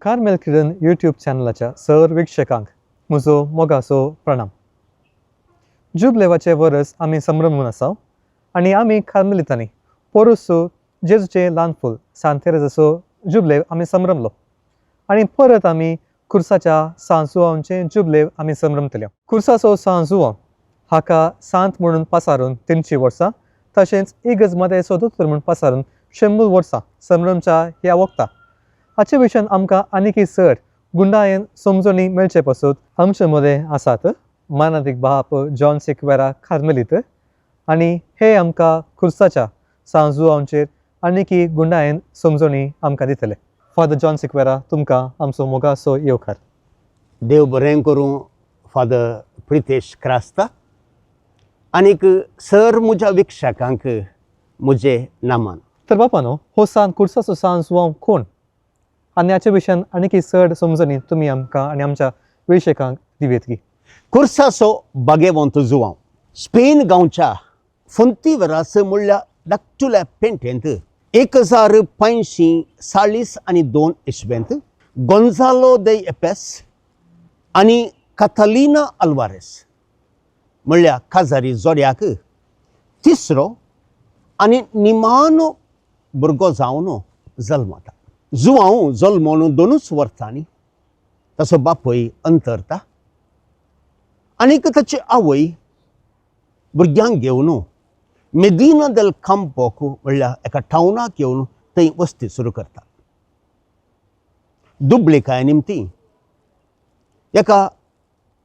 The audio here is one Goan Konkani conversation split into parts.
कार्मेल किरण यूट्यूब चॅनलाच्या सर वीक्षकांक म्हजो मोगाचो प्रणाम. जुबलेवाचे वरस आमी संभ्रमून आसा आनी आमी कार्मेलितांनी पोरूसो जेजूचें ल्हान फूल सांत तेरेजाचो जुबलेव आमी संभ्रमलो आनी परत आमी खुर्साच्या सांत जुवांचें जुबलेव आमी संभ्रमतले. खुर्साचो सांत जुवांव हाका सांत म्हणून पासारून 300 वर्सां, तशेंच इगर्ज मातेचो दोतोर म्हूण पासारून 100 वर्सां संभ्रमच्या ह्या वखता हाचे विशयान आमकां आनीकय चड गुंडायेन समजणी मेळचे पासत आमचे मदें आसात मानादीक बाप जॉन सिक्वेरा कार्मेलीत आनी हे आमकां खुर्साच्या सांत जुवांचेर आनीकय गुंडायेन समजणी आमकां दितले. फादर जॉन सिक्वेरा, तुमकां आमचो मोगाचो येवकार. देव बरें करूं फादर प्रितेश क्रास्ता आनीक सर म्हज्या वीक्षकांक म्हजें नमन. तर बापानो, हो सांत खुर्साचो सांत जुवांव कोण आनी हाचे विशयान आनीकय चड समजणी तुमी आमकां आनी आमच्या विशेकांक दिवयेत. खुर्साचो बागेवंत जुवांव स्पेन गांवच्या फंतीवरास म्हणल्या धाकटुल्या पेंटेंत 1542 इसवेंत गोंजालो दे एपेस आनी कातालिना अल्वारेस म्हणल्या काजारी जोड्याक तिसरो आनी निमानो भुरगो जावन जल्मता. जुवांव जल्मोन 2 वर्सांनी ताचो बापूय अंतरता आनीक ताची आवय भुरग्यांक घेवन मेदिना देल कांपोक म्हणल्यार एका टावनाक येवन थंय वस्ती सुरू करता. दुबळिकाय निमती एका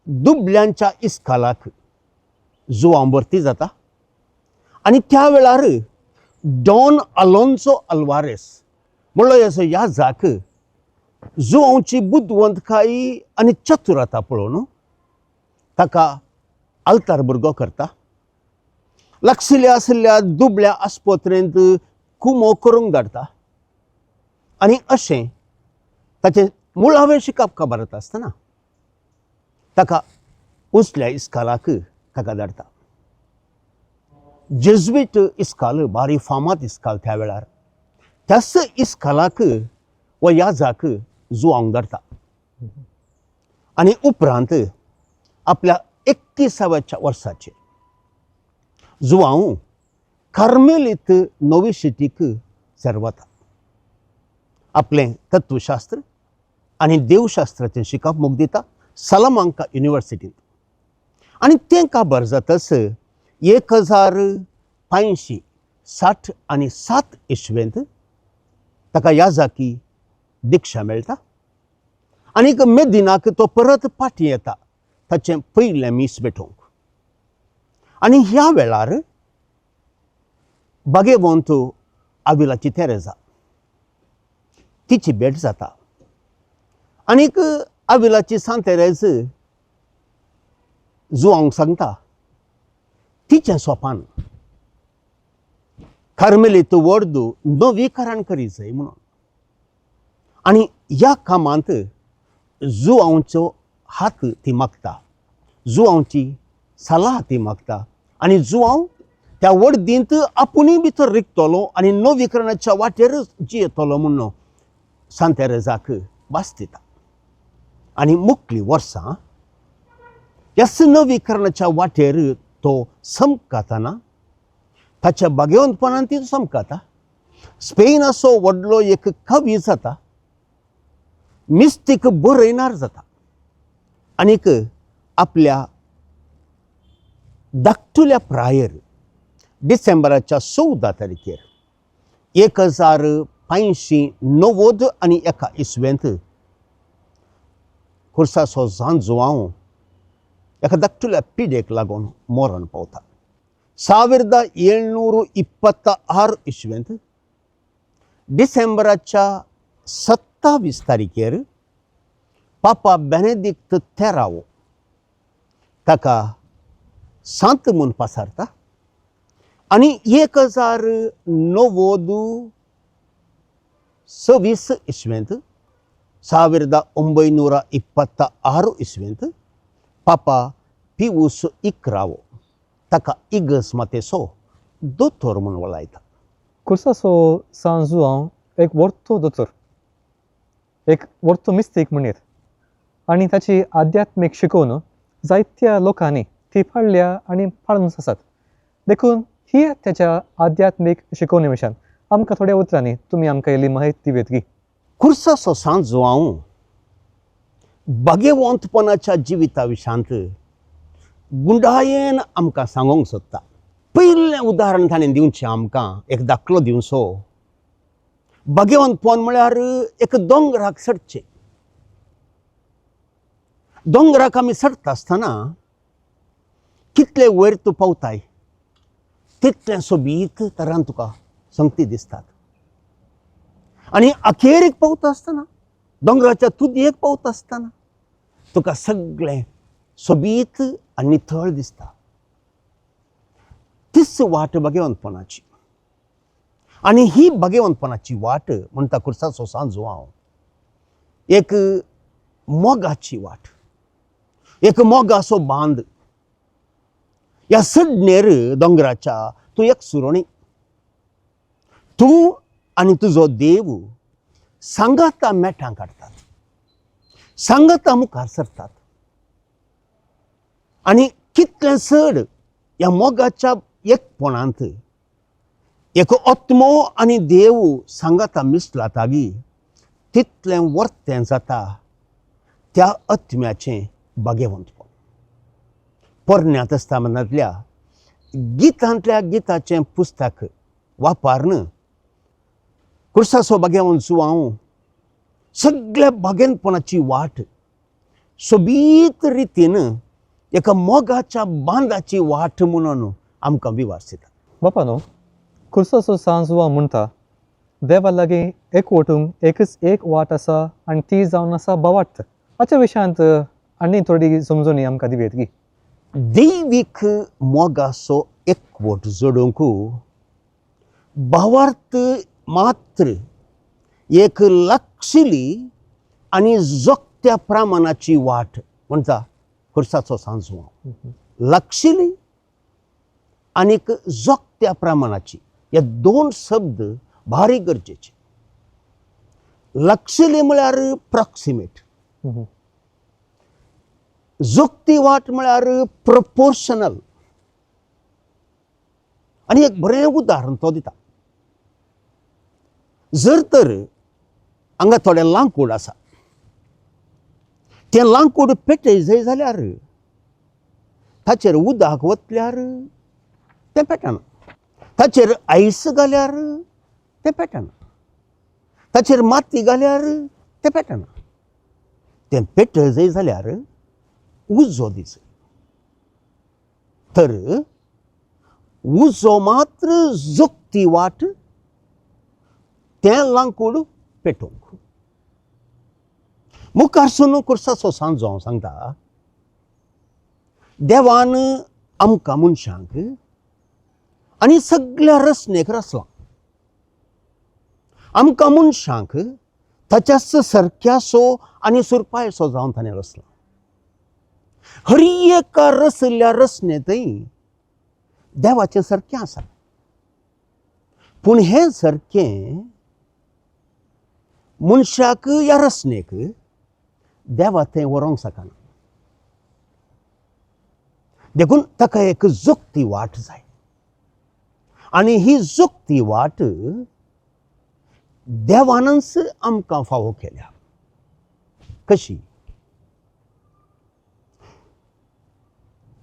दुबल्यांच्या इस्कालाक जुवांव भरती जाता आनी त्या वेळार डॉन अलोन्सो अल्वारेस म्हणलो असो याजाक जुवांवची बुदवंतकाय आनी चतुरता पळोवन ताका आल्तार भुरगो करता. लागशिल्ल्या आशिल्ल्या दुबळ्या आस्पत्रेंत कुमो करूंक धाडटा आनी अशें ताचें मुळावें शिकप काबार जाता आसतना ताका उंचल्या इस्कालाक ताका धाडटा. जेज्वीट इस्काल बारी फामाद इस्काल त्या वेळार, त्याच इस्कालाक व याजाक जुवांक धाडटा आनी उपरांत आपल्या 31व्या वर्साचेर जुवांव कार्मेलीत नोविशिटीक सर्वता. आपलें तत्वशास्त्र आनी देवशास्त्राचें शिकप मोग दिता सलामांका युनिवर्सिटींत आनी तें काबार जातच 1567 इसवेंत ताका याजाकी दीक्षा मेळटा आनीक मेदिनाक तो परत फाटीं येता ताचें पयलें मीस भेटोवंक. आनी ह्या वेळार बागेवंत आविलाची तेरेजा तिची भेट जाता आनीक आविलाची सांत तेरेज जुवांक सांगता तिचें सोपान कार्मेलीत वर्द नवीकरण करी जाय म्हणून आनी ह्या कामांत जुवांचो हात ती मागता, जुवांची सलाह ती मागता आनी जुवांव त्या वर्दींत आपुणूय भितर रिगतलो आनी नवीकरणाच्या वाटेर जियेतलो म्हणून सांत तेरेजाक भास दिता. आनी मुखली वर्सां ह्याच नवीकरणाच्या वाटेर तो समकातना ताच्या बागेवंतपणान ती समकाता. स्पेनाचो व्हडलो एक कवी जाता, मिस्तीक बरयणार जाता आनीक आपल्या धाकटुल्या प्रायर डिसेंबराच्या 14 तारखेर 1591 इसवेंत खुर्साचो सांत जुवांव एका धाकटुल्या पिडेक लागून मरण पावता. 1726 इसवेंत डिसेंबराच्या 27 तारखेर पापा बेनेदिक्त तेरावो ताका सांत म्हूण पासारता आनी 1026 इसवेंत 1926 इसवेंत पापा पिऊस इकरावो ताका इगर्ज मातेचो दोतोर म्हूण वळायता. खुर्साचो सांत जुवांव एक व्हडलो दोतोर, एक वर्तू मिस्तीक म्हणयत आनी ताची आध्यात्मीक शिकवण जायत्या लोकांनी ती पाळल्या आनी पाळून आसात. देखून ही त्याच्या आध्यात्मीक शिकवणी विशयान आमकां थोड्या उतरांनी तुमी आमकां इल्ली माहिती दिवयत की. खुर्साचो सांजो भाग्यवंतपणाच्या जिविता विशांत गुंडायेन आमकां सांगूंक सोदता. पयलें उदाहरण ताणें दिवचें आमकां, एक दाखलो दिवचो. भाग्यवंतपण म्हळ्यार एक दोंगराक चडचें. दोंगराक आमी चडटा आसतना कितले वयर तूं पावताय तितलें सोबीत तरान तुका संगती दिसतात. आनी अखेरीक पावता आसतना, दोंगराच्या तुदयेक पावता आसतना तुका सगळें सोबीत आनी नितळ दिसता. तीच वाट भाग्यवंतपणाची. आनी ही भाग्यवंतपणाची वाट म्हणटा खुर्साचो सांजो हांव एक मोगाची वाट, एक मोगाचो बांद. ह्या सडणेर दोंगराच्या तूं एक सुरोणी, तूं आनी तुजो देव सांगाता मेटां काडटात, सांगाता मुखार सरतात. आनी कितलें चड ह्या मोगाच्या एकपणांत एक आत्मो आनी देव सांगाता मिसला तागी तितलें वर्तें जाता त्या आत्म्याचें भाग्यवंतपण. पोरण्या तस्तामेंतांतल्या गितांतल्या गिताचें पुस्तक वापरून खुर्साचो भाग्यवंत जुवांव सगळ्या भाग्यवंतपणाची वाट सोबीत रितीन एका मोगाच्या बांदाची वाट म्हणून आमकां विवास दिता. बापा न्हू, खुर्साचो सांजवा म्हणटा देवा लागीं एकवटूंक एकच एक वाट आसा आनी ती जावन आसा भावार्थ. हाच्या विशयांत आनी थोडी समजणी आमकां दिवयत की. दैवीक मोगाचो एकवट जोडूंक भावार्थ मात्र एक लागशिली आनी जोगत्या प्रमाणाची वाट म्हणटा खुर्साचो सांजवा. लागशिली आनीक जोगत्या प्रमाणाची हे दोन शब्द भारी गरजेचे. लागशिली म्हळ्यार प्रॉक्सिमेट, जोगती वाट म्हळ्यार प्रपोर्शनल. आनी एक बरें उदाहरण तो दिता. जर तर हांगा थोडें लांकूड आसा, तें लांकूड पेटय जाय जाल्यार ताचेर उदक वतल्यार तें पेटना, ताचेर आयस घाल्यार तें पेटना, ताचेर माती घाल्यार तें पेटना. तें पेटय जाय जाल्यार उजो दिस. तर उजो मात्र जोगती वाट तें लांकूड पेटोवंक. मुखार सून खुर्साचो सांजो हांव सांगता, देवान आमकां मनशांक आनी सगळ्या रचनेक रचलां. आमकां मनशांक ताच्याच सारक्यासो आनी सुरपायसो जावन ताणें रचला. हर एका रचल्ल्या रचनेंतय देवाचें सारकें आसा, पूण हें सारकें मनशाक ह्या रचनेक देवा थंय व्हरूंक शकना. देखून ताका एक जोगती वाट जाय. आनी ही जोगती वाट देवानच आमकां फावो केल्या. कशी?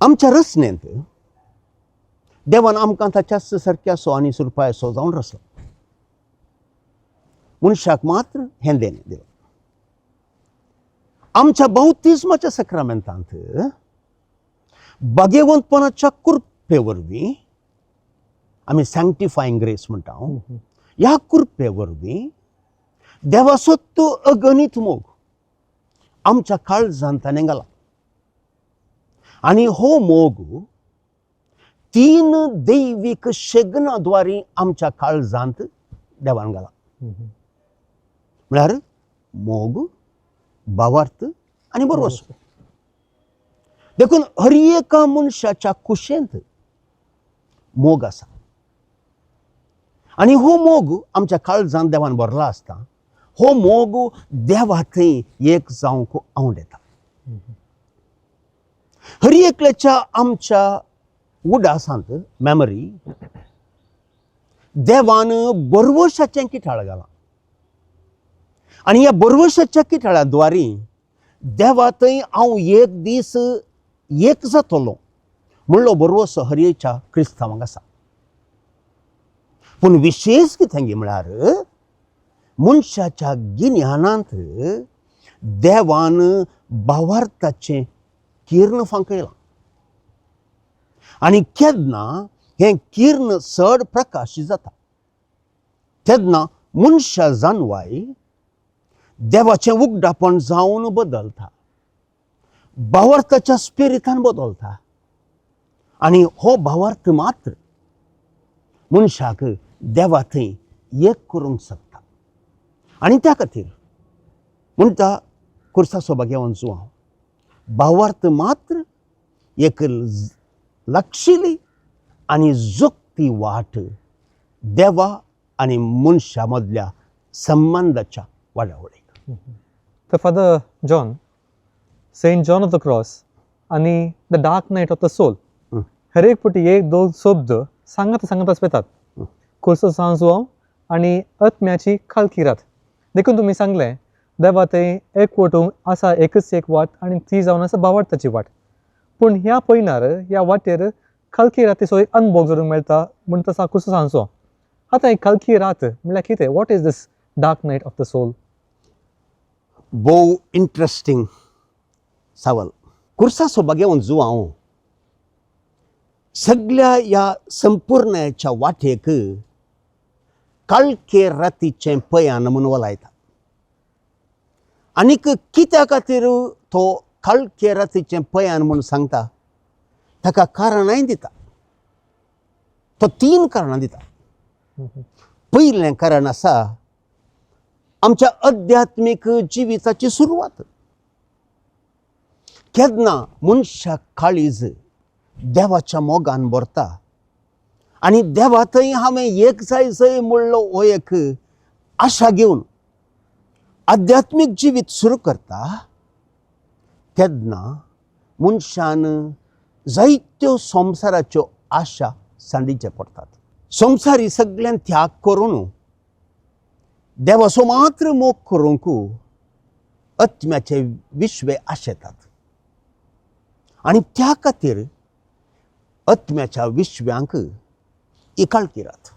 आमच्या रचनेंत देवान आमकां ताच्याच सारक्यासो आनी सुरपायसो जावन रचलो. मनशाक मात्र हें देणें दिलां. आमच्या बौतिज्माच्या सक्रामेंतांत भाग्यवंतपणाच्या कृपे वरवीं आमी सँक्टिफायींग ग्रेस म्हणटा, ह्या कृपे वरवीं देवाचो तो अगणीत मोग आमच्या काळजांत ताणें घाला. आनी हो मोग तीन दैवीक शेगना द्वारी आमच्या काळजांत देवान घाला. म्हळ्यार मोग, भावार्थ आनी भरवंसो. देखून हर एका मनशाच्या कुशेंत मोग आसा आनी हो मोग आमच्या काळजांत देवान भरला आसता. हो मोग देवा थंय एक जावंक आवडटा. हर एकल्याच्या आमच्या उडासांत मेमरी देवान बरवशाचें किटाळ घालां आनी ह्या बरवशाच्या किटाळा द्वारी देवा थंय हांव एक दीस एक जातलो म्हणलो बरवसो हरयेच्या क्रिस्तांवांक आसा. पूण विशेश कितें म्हळ्यार मनशाच्या गिन्यानांत देवान भावार्थाचें किर्ण फांकयलां आनी केन्ना हें किर्ण चड प्रकाशीत जाता तेन्ना मनशा जानवाय देवाचें उगडापण जावन बदलता, भावार्थाच्या स्पिरितान बदलता आनी हो भावार्थ मात्र मनशाक देवा थंय एक करूंक शकता. आनी त्या खातीर म्हणटा कुर्साचो भाग्यवान जुआंव भावार्थ मात्र एक लागशिली आनी जोखती वाट देवा आनी मनशा मदल्या संबंदाच्या वाडावळीक. तर Father John, Saint John of the Cross आनी the dark night of the soul हर एक फावटी एक दोन शब्द सांगत सांगत आसपेतात कुर्सो सांजो आनी आत्म्याची खालकी रात. देखून तुमी सांगलें देवा थंय एक वटूंक आसा एकच एक वाट आनी ती जावन आसा भावार्थाची वाट. पूण ह्या पयणार ह्या वाटेर खालकी रातीचो एक अनुभव करूंक मेळटा म्हूण तसो कुर्सो सांजो. आतां एक खालकी रात म्हणल्यार कितें? What is this dark night of the soul? भोव इंट्रस्टींग सवाल. कुर्साचो भाग्यवान जुआंव सगल्या ह्या संपूर्णाच्या वाटेक काळखे रातीचें पयान म्हूण वलायता आनीक कित्या खातीर तो काळखे रातीचें पयान म्हूण सांगता ताका कारणांय दिता. तो तीन कारणां दिता. पयलें कारण आसा आमच्या अध्यात्मीक जिविताची सुरवात. केन्ना मनशाक काळीज देवाच्या मोगान भरता आनी देवा थंय हांवें एक जाय जय म्हणलो हो एक आशा घेवन आध्यात्मीक जिवीत सुरू करता तेन्ना मनशान जायत्यो संवसाराच्यो आशा सांडीचे पडटात. संवसारी सगळ्यान त्याग करून देवाचो मात्र मोग करूंक आत्म्याचे विश्वे आशेतात आनी त्या खातीर आत्म्याच्या विश्व्यांक एकाळकी रात.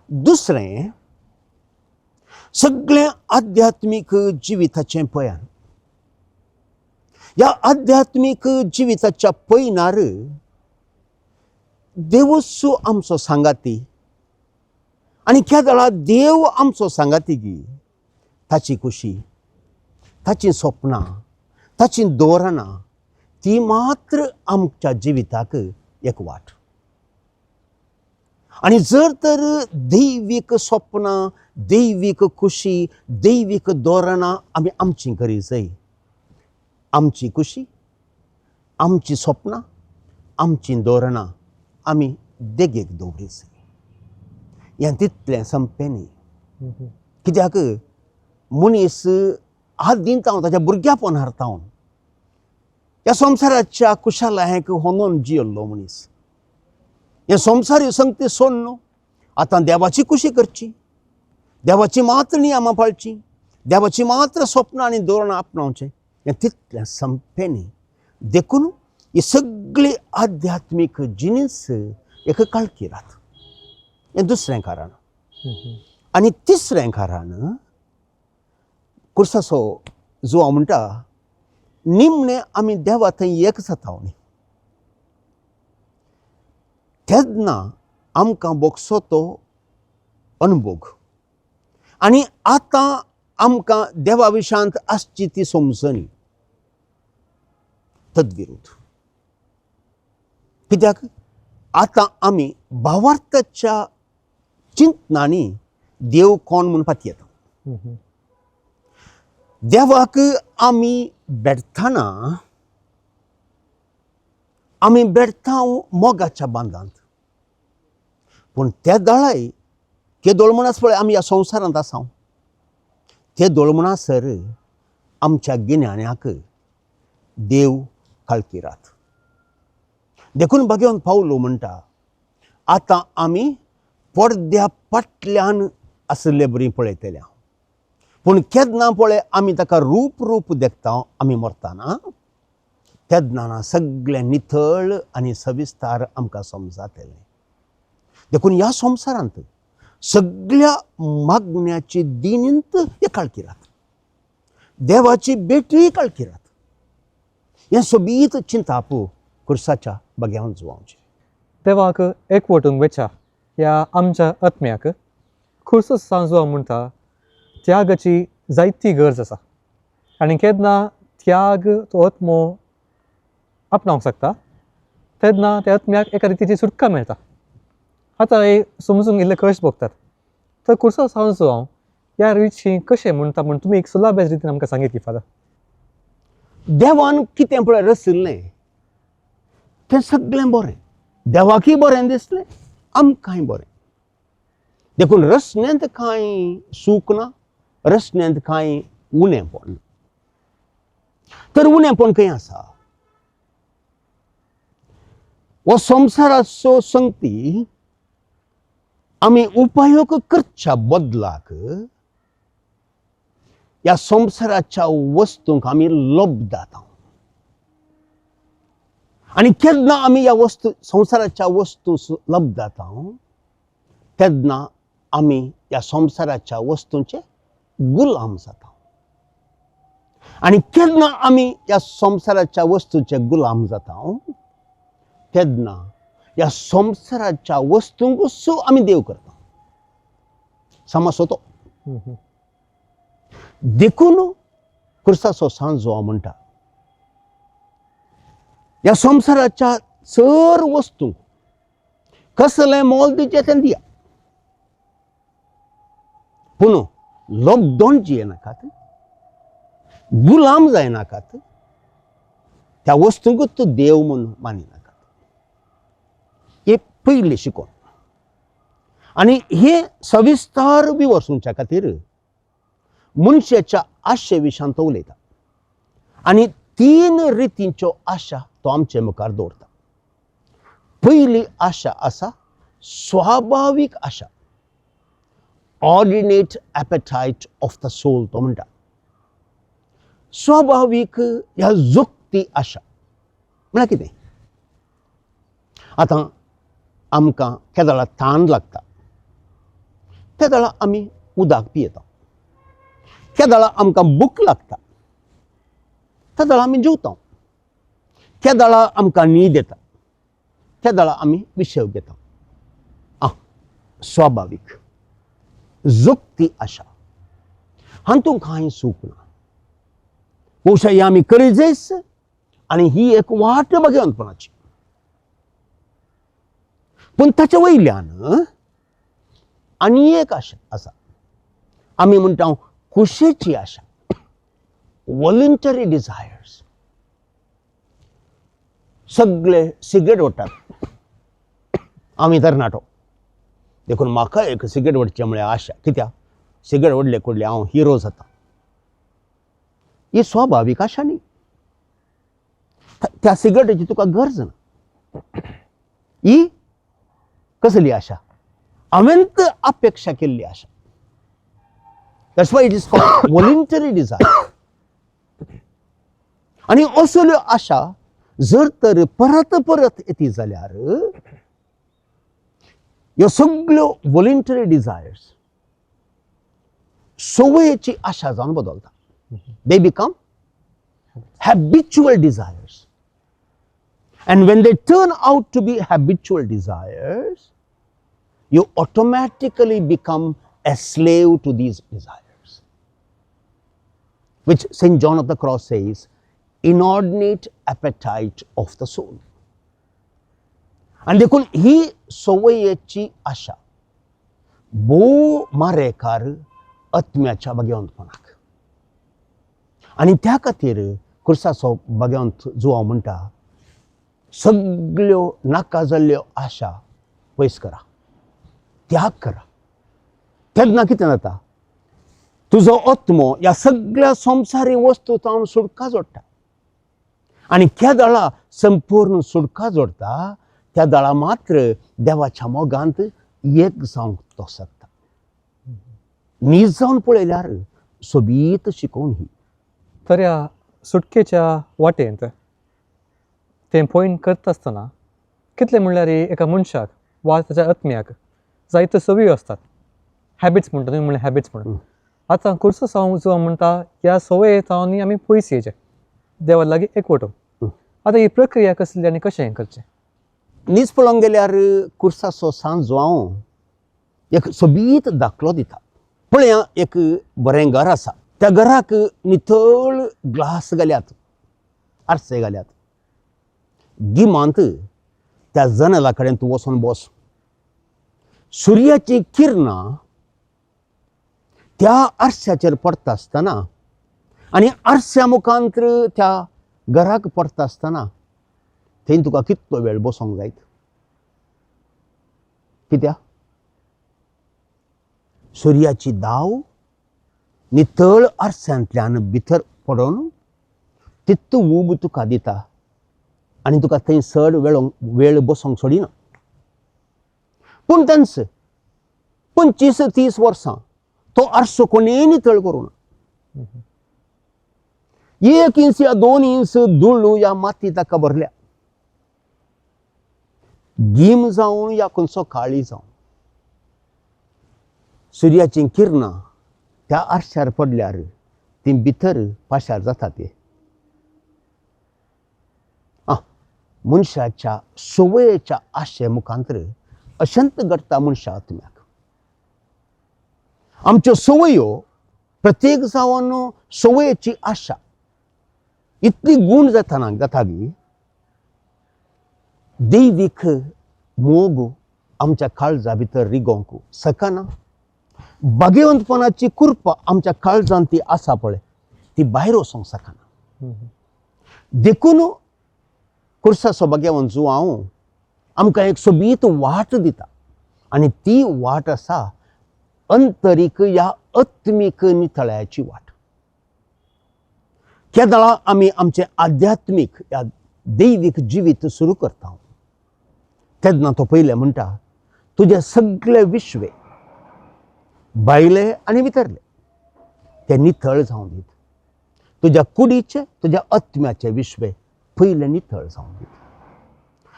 दुसरें सगळें आध्यात्मीक जिविताचें पयान. ह्या आध्यात्मीक जिविताच्या पयनार देवूच आमचो सांगाती आनी केदळा देव आमचो सांगाती गी ताची खुशी, ताचीं सपनां, ताचीं धोरणां ती मात्र आमच्या जिविताक एक वाट. आनी जर तर दैवीक सपनां, दैवीक खुशी, दैवीक धोरणां आमी आमची करी जाय, आमची खुशी, आमची सपनां, आमचीं धोरणां आमी देगेक दवरी जाय. हें तितलें संपें न्ही. कित्याक मनीस आदीं तावन ताच्या भुरग्यापणार तावन ह्या संवसाराच्या कुशालायक होंदोन जियल्लो मनीस हें संवसारी संगती सोडून आतां देवाची खुशी करची, देवाची मात्र नियमां पाळची, देवाची मात्र सपनां आनी धोरणां आपणावचें हें तितलें संपें न्ही. देखून ही सगळी आध्यात्मीक जिनीस एक काळखी रात. हें दुसरें कारण. आनी तिसरें कारण कुर्साचो जुआंव म्हणटा निमणें आमी देवा थंय एक जाता न्ही तेन्ना आमकां भोगसो तो अनुभोग आनी आतां आमकां देवा विशांत आसची ती समजणी तद्विरूद्ध. कित्याक आतां आमी भावार्थाच्या चिंतनांनी देव कोण म्हूण पातयेता. देवाक आमी भेटतना आमी भेटता मोगाच्या बांदांत, पूण त्या दळाय केदोळ म्हण आसा पळय आमी ह्या संवसारांत आसा. ते दोळ म्हणसर आमच्या गिन्यान्याक देव काळखी रात. देखून भगवान पावलो म्हणटा, आतां आमी पडद्या फाटल्यान आशिल्ले बरी पळयतले, पूण केन्ना पळय आमी ताका रूप रूप देखता आमी मरतना, तेन्ना ना सगळें नितळ आनी सविस्तार आमकां समजातलें. देखून ह्या संवसारांत सगळ्या मागण्याची दिनींत हे काळखी रात, देवाची भेटूय काळखी रात. हें सोबीत चिंताप खुर्साच्या बग्यान जुवांवचें. देवाक एकवटूंक वेच्या ह्या आमच्या आत्म्याक खुर्स सांजवा म्हणटा, त्यागाची जायती गरज आसा आनी केन्ना त्याग तो आत्मो आपणावंक शकता तेन्ना त्या आत्म्याक एका रितीची सुटका मेळटा. आतां हे समजूंक इल्ले कश्ट भोगतात, तर खुर्सा सांजो ह्या रितशी कशें म्हणटा म्हूण तुमी एक सुलाबेज रितीन आमकां सांगीत की फादर. देवान कितें पळय रचिल्लें तें सगळें बरें, देवाकय बरें दिसलें, आमकांय बरें. देखून रचण्यांत कांय सूख ना, रचण्यांत कांय उणेपण ना. तर उणेपण खंय आसा? हो संवसाराचो संगती आमी उपयोग करच्या बदलाक ह्या संवसाराच्या वस्तूंक आमी लोभ जाता. आनी केन्ना आमी ह्या वस्तू संवसाराच्या वस्तू लोभ जाता तेन्ना आमी ह्या संवसाराच्या वस्तूंचे गुलाम जाता. आनी केन्ना आमी ह्या संवसाराच्या वस्तूचे गुलाम जाता तेन्ना ह्या संवसाराच्या वस्तूंक सो आमी देव करता समजो तो. देखून खुर्साचो सांजो म्हणटा, ह्या संवसाराच्या चड वस्तूंक कसलें मोल दिवचें तें दिया, पूण लॉकडावन जियेनाकात, गुलाम जायनाकात, त्या वस्तूंक तूं देव म्हूण मानिनाकात. हे पयलें शिकोवन आनी हे सविस्तर विवरसूंच्या खातीर मनशाच्या आशे विशान तो उलयता आनी तीन रितींच्यो आशा तो आमचे मुखार दवरता. पयली आशा आसा स्वाभावीक आशा, ordinate appetite of the soul तो म्हणटा. स्वाभावीक ह्या जोगती आशा म्हळ्यार कितें? आतां आमकां केदळा तान लागता तेदळा आमी उदक पियेता, केदळा आमकां भूक लागता तेदळा आमी जेवता, केदळा आमकां न्हीद येता तेदळा आमी विशेव घेता. आं, स्वाभावीक जोगती आशा हातूंत कांय चूक ना. बहुशा ही आमी करीत आनी ही एक वाट भगवंतपणाची. पूण ताचे वयल्यान आनी एक आशा आसा, आमी म्हणटा खुशेची आशा, वॉलंटरी डिझायर्स. सगळे सिगरेट ओडटात, आमी तरणाटो, देखून म्हाका एक सिगरेट ओडचें म्हळ्यार आशा. कित्याक? सिगरेट ओडले कोडले हांव हिरो जाता. ही स्वाभावीक आशा न्ही, त्या सिगरेटीची तुका गरज ना. ही कसली आशा? हांवें अपेक्षा केल्ली आशा. That's why it is called voluntary desire. आनी असल्यो आशा जर तर परत परत येती जाल्यार ह्यो सगळ्यो वॉलंटरी डिझायर्स संवयेची आशा जावन बदलता. They become habitual desires. And when they turn out to be habitual desires, you automatically become a slave to these desires, which St. John of the Cross says, inordinate appetite of the soul. आनी देखून ही संवयेची आशा भोव मारेकार आत्म्याच्या भगवंतपणाक. आनी त्या खातीर खुर्साचो भगवंत जुवांव म्हणटा, सगल्यो नाका जाल्ल्यो आशा पयस करा, त्याग करा. तेन्ना कितें जाता? तुजो आत्मो ह्या सगळ्या संवसारी वस्तू जावन सुटका जोडटा आनी त्या दळा संपूर्ण सुटका जोडटा त्या दळा मात्र देवाच्या मोगांत एक जावंक तो शकता. नीज जावन पळयल्यार सोबीत शिकोवन ही. तर ह्या सुटकेच्या वाटेंत तें पॉयंट करता आसतना कितलें म्हणल्यार एका मनशाक वा ताच्या आत्म्याक जायत्यो संवयो आसतात, हॅबिट्स म्हणटा तुमी, म्हणलें हॅबिट्स म्हणून. आतां खुर्सो जो म्हणटा ह्या संवये जावन आमी पयस येयचें, देवा लागीं एकवटूंक. आतां ही प्रक्रिया कसली आनी कशें हें करचें? नीज पळोवंक गेल्यार कुर्साचो सांज हांव एक सोबीत दाखलो दिता. पळया, एक बरें घर आसा, त्या घराक नितळ ग्लास घाल्यात, आरसे घाल्यात. गिमांत त्या जनेला कडेन तूं वचोन बस, सुर्याची किरणां त्या आरश्याचेर पडटा आसतना आनी आरश्या मुखांत त्या घराक पडटा आसतना थंय तुका कितलो वेळ बसोंक जायत? कित्याक? सुर्याची दाव नितळ आरश्यांतल्यान भितर पडोन तितू ऊब तुका दिता आनी तुका थंय चड वेळ बसोंक सोडिना. पूण तेंच 25-30 वर्सां तो आरसो कोणें नितळ करूं ना. 1 इंच या 2 इंच धूळ या माती ताका भरल्या. गीम जावन या खंयचो काळी जावन सुर्याचीं किरणां त्या आरश्यार पडल्यार तीं भितर पाशार जाता. ते मनशाच्या संवयेच्या आशे मुखांतर अशेंच घडटा मनशा आत्म्याक. आमच्यो संवयो प्रत्येक जावन संवयेची आशा इतली गूण जाता ना जाता की दैवीक मोग आमच्या काळजा भितर रिगोवंक शकना. भाग्यवंतपणाची कृपा आमच्या काळजांत ती आसा पळय, ती भायर वचोंक शकना. देखून कुर्साचो भाग्यवंत जुवांव आमकां एक सोबीत वाट दिता आनी ती वाट आसा अंतरीक या आत्मीक नितळायाची वाट. केदळा आमी आमचें आध्यात्मीक या दैवीक जिवीत सुरू करता तेन्ना तो पयलें म्हणटा, तुजे सगळे विश्वे भायले आनी भितरले ते नितळ जावं दीत. तुज्या कुडीचे तुज्या आत्म्याचे विश्वे पयले नितळ जावं दीत.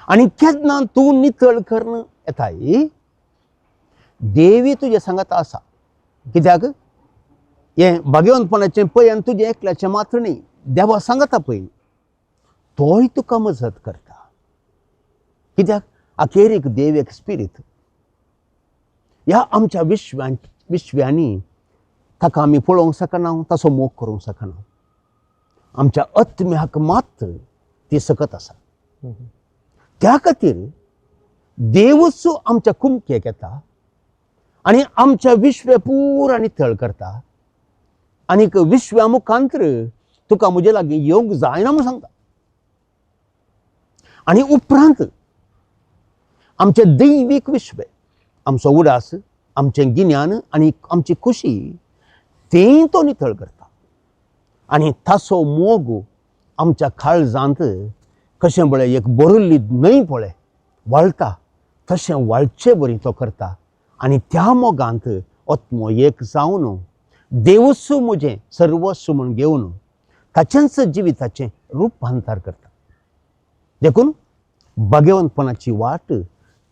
आनी केन्ना तूं नितळ करून येताय, देवी तुजे सांगात आसा. कित्याक हें भाग्यवंतपणाचें पळय तुजें एकल्याचें मात्र न्ही, देवा सांगता पळय, तोय तुका मजत करता. कित्याक अखेरीक देव एक स्पिरीत. ह्या आमच्या विश्व्यांनी ताका आमी पळोवंक शकना, ताचो मोग करूंक शकना. आमच्या आत्म्याक मात्र ती सकत आसा. त्या खातीर देवूच आमच्या कुमकेक येता आनी आमच्या विश्व पुरा नितळ करता आनीक विश्वा मुखांतर तुका म्हजे लागीं येवंक जायना म्हूण सांगता. आनी उपरांत आमचें दैवीक विश्व, आमचो उडास, आमचें गिन्यान आनी आमची खुशी तें तो नितळ करता आनी ताचो मोग आमच्या काळजांत कशें पळय एक बरल्ली न्हंय पळय व्हाळटा तशें व्हाळचे बरी तो करता आनी त्या मोगांत आत्मो एक जावन देवूच म्हजें सर्वस्व म्हूण घेवन ताचेंच जिविताचें रुपांतर करता. देखून भाग्यवंतपणाची वाट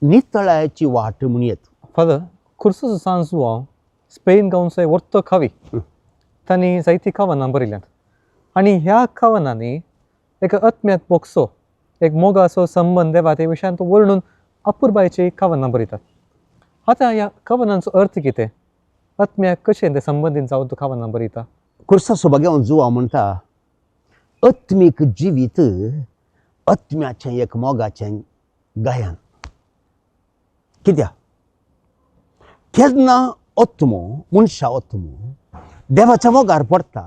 नितळायेची वाट म्हूण येत. फादर, खुर्सो सांज जुवांव स्पेन गांवचो वर्तो कवी, तांणी जायतीं कवनां बरयल्यांत आनी ह्या कवनांनी एक आत्म्यात बोगसो, एक मोगाचो संबंद देवा ते विशयान तो वर्णून अपुरबायची कवनां बरयतात. आतां ह्या कवनांचो अर्थ कितें, आत्म्याक कशें ते संबंदीत जावन तो कवनां बरयता? खुर्साचो भाग्यवंत जुवांव म्हणटा, आत्मीक जिवीत आत्म्याचें एक मोगाचें गायन. कित्याक केन्ना आत्मो मनशा आत्मो देवाच्या मोगार पडटा,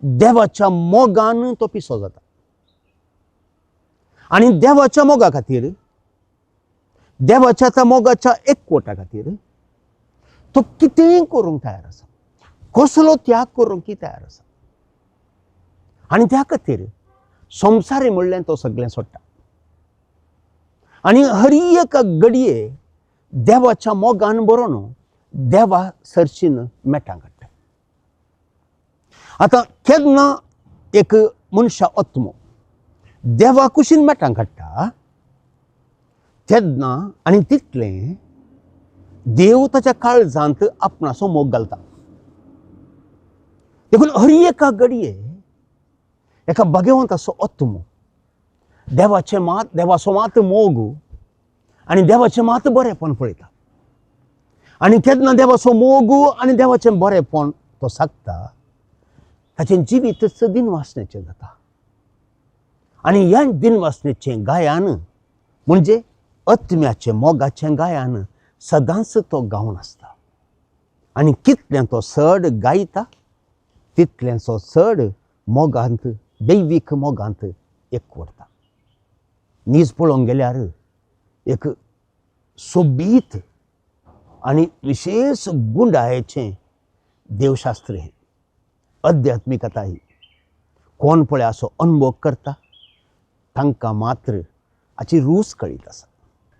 देवाच्या मोगान तो पिसो जाता आनी देवाच्या मोगा खातीर, देवाच्या त्या मोगाच्या एकवटा खातीर तो कितेंय करूंक तयार आसा. कसलो त्याग करूंक तयार आसा आनी त्या खातीर संवसारी म्हणलें तो सगळें सोडटा आनी हर एक घडये देवाच्या मोगान बरोवन देवा सरशीन मेटां काडटा. आतां केन्ना एक मनशा आत्मो देवा कुशीन मेटां काडटा तेन्ना आनी तितलें देव ताच्या काळजांत आपणाचो मोग घालता. देखून हर एका घडये एका भाग्यवंताचो आत्मो देवाचें मात देवाचो मात मोग आनी देवाचें मात बरेंपण पळयता आनी केन्ना देवाचो मोग आनी देवाचें बरेंपण तो सागता ताचें जिवीतच दिनवासण्याचें जाता. आनी ह्या दिनवासण्याचें गायन म्हणजे आत्म्याचें मोगाचें गायन सदांच तो गावन आसता आनी कितलें तो चड गायता तितलेंचो चड मोगांत दैवीक मोगांत एकवटता. नीज पळोवंक गेल्यार एक सोबीत आनी विशेश गुंडायेचें देवशास्त्र हें अध्यात्मिकता ही कोण पळय असो अनुभव करता तांकां मात्र हाची रूच कळीत आसा.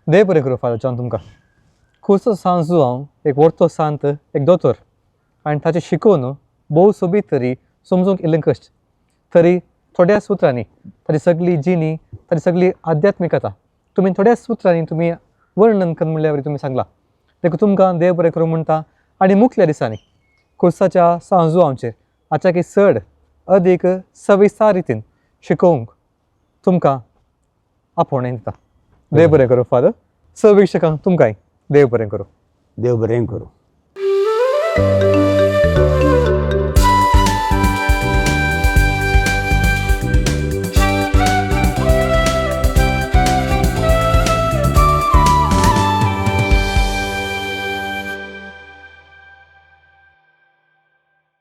देव बरें करूं फादर जॉन तुमकां. खुर्सो सांत जुआंव एक व्हडतो सांत, एक दोतोर आनी ताचें शिकोवन भोव सोबीत तरी समजूंक इल्लें कश्ट तरी थोड्या सुत्रांनी ताची सगळी जिणी, ताची सगळी आध्यात्मिकता तुमी थोड्या सुत्रांनी तुमी वर्णन कर म्हणल्यार वरी तुमी सांगलां. देखून तुमकां देव बरें करूं म्हणटा आनी मुखल्या दिसांनी खुर्साच्या सांत जुआंवचेर हाच्याकी चड अदीक सविस्तर रितीन शिकोवंक तुमकां आपोवणें दिता. देव बरें करूं फादर. स वीक्षकांक तुमकांय देव बरें करूं. देव बरें करूं.